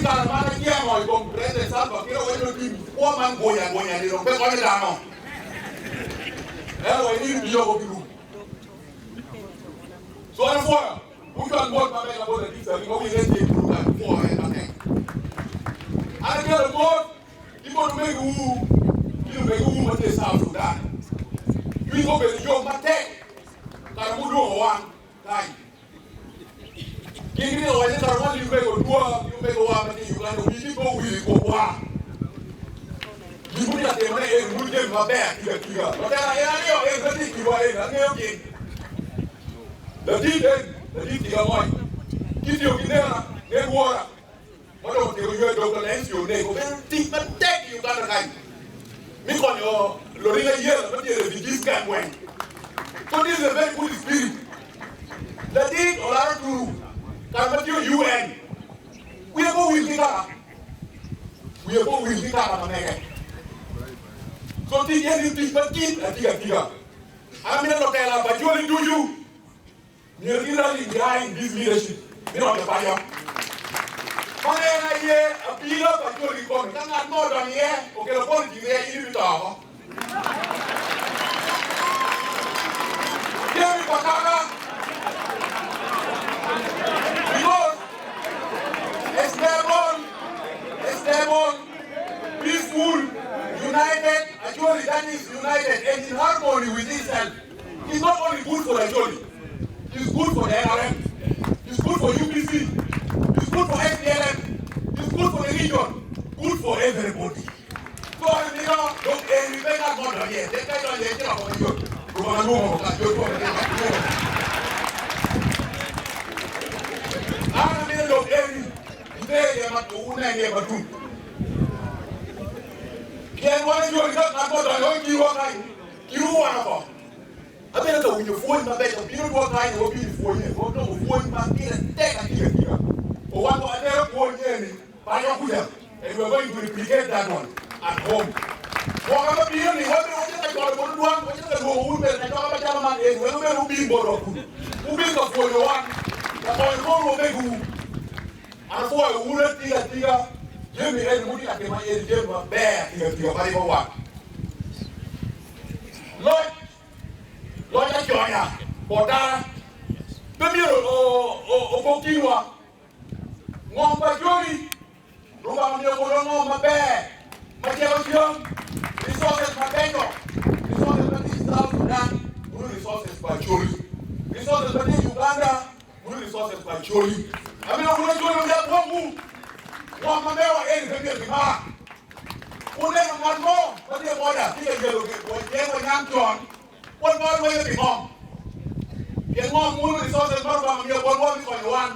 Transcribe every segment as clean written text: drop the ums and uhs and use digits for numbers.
kare ma an ajemo i kom President Salva Kiir awaco ni otim kwo man gunya gunya ni dong pe konyo dano. Ento wa in ibiyoko ki rum. So an apwoyo wucwal mot ma mega bot ladit Sali ma wiye tye i bulu kany pwoyo en matek. An akelo mot ki bot omegiwu ki lumegiwu ma tye i South Sudan. Cwinywa obedo yom matek kare ma wulwongo wan kany. Gin gitye ka waco ni kare man lumego dwa ki omegowa ma tye i Uganda wigi pe owil i komwa. Gin gutye ka timone eni mulu jami maber atika tika. Lutela en aryo eni pe tye i kinwa eni angeyo gin. Ladit eni, ladit tiga mony, kitiyo ki nena, nen wora ma dong otyeko ywe dog Nancy Onek obedo tic matek i Uganda kany me konyo loringa yela ma tye i refugees camp weng. So this is a very good spirit. Ladit olaro turu kare ma tiyo UN. Wiye pe owil ki kaka. Wiye pe owil ki kaka ma mege. So tic eni tic madit atika atika. An amito lutela pa joni ducu myero gi rally behind this leadership me roco paco. Man en aye abila pa joni kikome. Ka ngat mo odonyo iye okelo politics iye in ibito oko. Jami pa kaka because a stable, a stable, peaceful, united Acholi that is united and in harmony with itself is not only good for Acholi, it's good for the NRM, it's good for UPC, it's good for SPLM, it's good for the region, good for everybody. So an mito dong eni pe ngat mo odonyo iye, pien ka idonyo iye ci loko mayot. Lubanga lwongo ka Yocwa latin pa Nun. An amito dong eni iter iye ma wunen iye matut. Pien wan ejoli ka ngat mo odonyo i kiwa kany, kiwu wan oko. Abedo ka winyo pwony mabeco bino dwok kany wabino i pwonye, wanongo pwony ma pire tek atika atika. Owako atero pwony eni Paco kuca and we are going to replicate that one at home. Mwaka ma bino ni wabino wacito ka cwalo bot dwan, wacito ka lwongo wun bene kacoka macalo man eni wek wubed wubin botwa kunu. Wubin ka pwonyo wan, ka konyo kor omegiwu. An apwoyo wun atika atika, jami eni wutye ka timo aye ni jami maber atika atika ma ribo wat. Loc, loc aconya botara pe myero opok kinwa. Ngom pa joni, Lubanga omiyo botwa ngom maber ma ceko cam, resources mabeco, resources ma tye i South Sudan muno resources pa Acholi, resources ma tye i Uganda muno resources pa Acholi. Amito wun Acholi wuyab wangwu, ngom ma mewa eni pe myero kimar. Wuneno ngat mo ma tye i boda tye ka yelo pien wanyang con, wan ma walwenyo pi ngom. Pien ngom muno resources ma Lubanga omiyo botwa me konyo wan.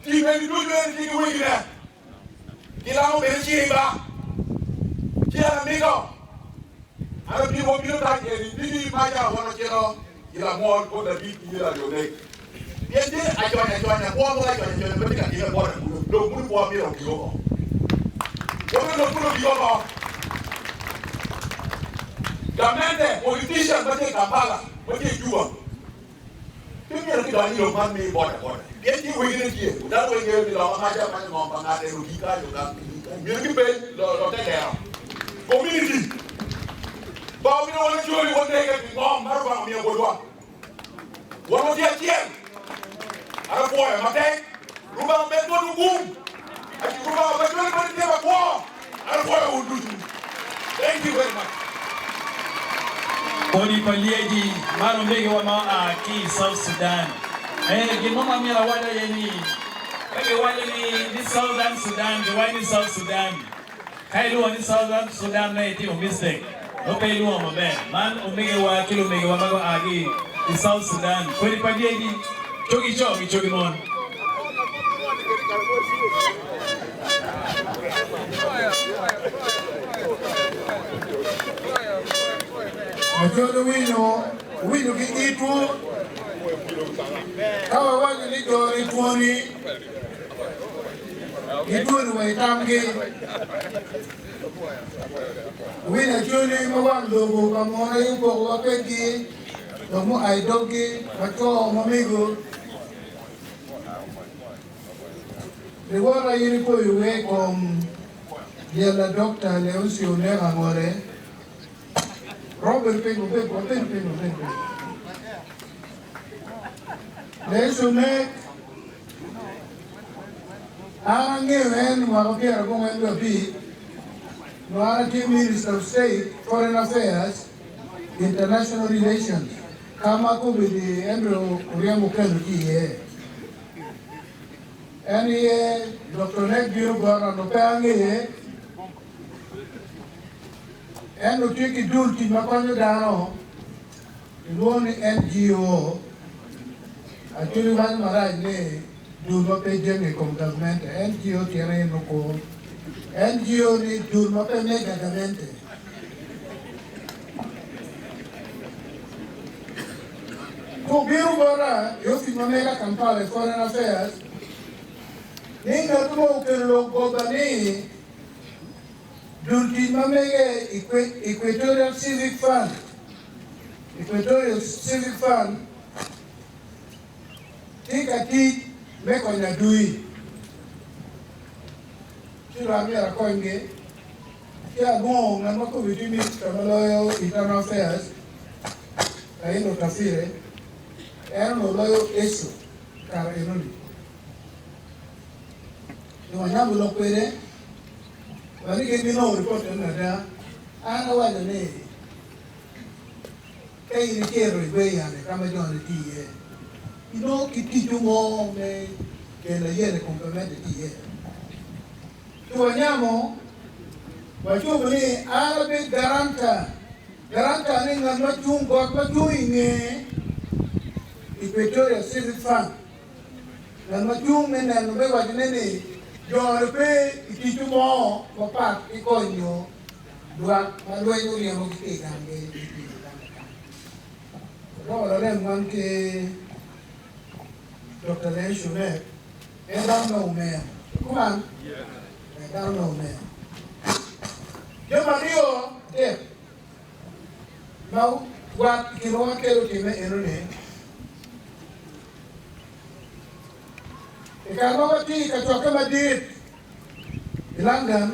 Tim eni ducu eni tye ki wegine. Gilamo bene ciba. Ci an amito, an abino wabino kany eni dini maca wan ocito i lamwol bot ladit ki yela Lionek. Pien tye aconya aconya, kwo mogo aconya aconya ma tye ka time bota kunu, lok munu kwo myero ogik oko. Wamito lok munu ogik oko. Gamente, politician ma tye i Kampala, ma tye i Juba, Pe myero gidony i lok man me boda boda pien tye wegine tye dano weng ngeyo ni loka maca ma ngom pa ngat en ogik kany ogam myero gipeny lote dero community ba omyero wan acoli wanege pi ngom ma Rubanga omiyo botwa wan watye acel an apwoyo matek Rubanga omed botwu gum Rubanga obed cwalo boti tye makwo an apwoyo wun ducu thank you very much. Odi pa lyeci man omegiwa ma oa ki i South Sudan. Ee, gin mo ma myero awac aye ni, ka giwaco ni ni Southern Sudan, giwaco ni South Sudan. Ka ilwongo ni Southern Sudan nongo itimo mistake, nongo pe ilwongo maber. Man omegiwa ki lumegiwa ma gua ki i South Sudan. Kodi pa lyeci, cogi co ki cogi mon. Macol owinyo, owinyo ki itwu ka wawaco ni joni twoni gitwoni wa i tamgi. Owinyo acoli ma wang lobo pa muno aye opokowa kwedgi dok mua i doggi ma co ma mego. Liwota in ipoyo wiya i kom lyella Dokta Leoncio Oneko Angore. Rob bedo piny, wubed, wabed piny, wabed piny. Leoncio Onek, an angeyo en mwaka 95, nongo an atye Minister of State, Foreign Affairs, International Relations, ka ma kobedi Andrew Oryem Okello tye iye. En aye Dokta Onek bino bota onongo pe angeye. En onongo tye ki dul tic ma konyo dano, kilwongo ni NGO, actually waco marac ni dul ma pe jenge i kom gavmente. NGO tyene aye nongo kur. NGO ni dul ma pe mega gamente. Gubino bota i opic ma mega Kampala i Foreign Affairs ni ngat mo okelo lok goba ni dul tic ma mege Equatorial Civic Fund, Equatorial Civic Fund, tye ka tic me konyo adui. Ci lwak myero akonygi. Ci anongo ngat ma kome tye minista ma loyo Internal Affairs, Kahinda Otafiire, en onongo loyo ESO i kare enoni. Dong anyamo lok kwede, wa ni gin ginongo ripot enoni ada. An awaco ni, Ka in icito i Gweyan ka ma joni tye iye, inongo kit ticwu mo me kelo ayela i kom gamente tye iye. Ci wanyamo, wacobo ni an abed garanta, garanta ni ngat ma cung got ma cung i nge Equatorial Civic Fund, ngat ma cung me neno me wacone ni joni pe i ticwu mo mapat ki konyo lwak ma lweny oryemogi ki i ganggi me tiyo i gang kany. Waloko larem wan ki Dokta Len Shunek, en dano me omer. Kuman? En dano me omer. Jami aryo adek ma wat i kinwa wakelo timme enoni, I kare ma watye i kacokke madit i London,